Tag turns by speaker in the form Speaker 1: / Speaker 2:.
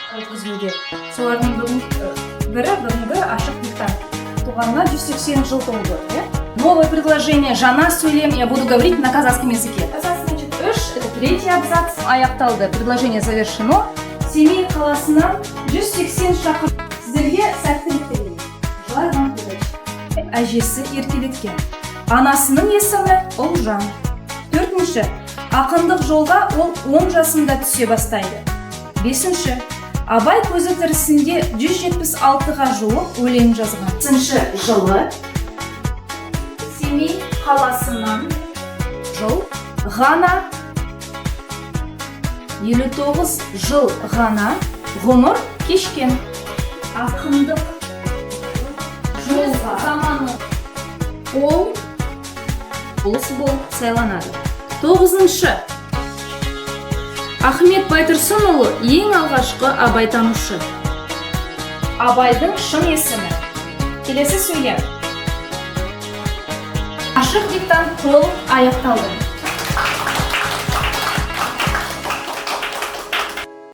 Speaker 1: Өткізілуде. Солардың бүгін, бірі бүгінгі ашық диктант. Туғанына 180 жыл толды, иә? Новое предложение, жаңа сөйлем, я буду говорить на казахском языке. Абзац, значит, үш, это третий абзац. Аяқталды, предложение завершено. Семей қаласынан 180 шақырым. Сіздерге сәттілік тілеймін. Желаю вам удачи. Әжесі еркелеткен. Анасының есімі Ұлжан. Төртінші, ақындық жолға ол 10 жасында түсе бастайды. Бесінші, Абай көзі тірісінде 176-ға жуық өлең жазған. Бесінші жылы Семей қаласынан жыл ғана, 59 жыл ғана ғұмыр кешкен. Ақындық жолға заманы ол болыс болып сайланады. Тоғызыншы, Ахмет Байтұрсынұлы ең алғашқы абайтанушы. Абайдың шын есімі. Келесі сөйлем. Ашық диктант толық аяқталды.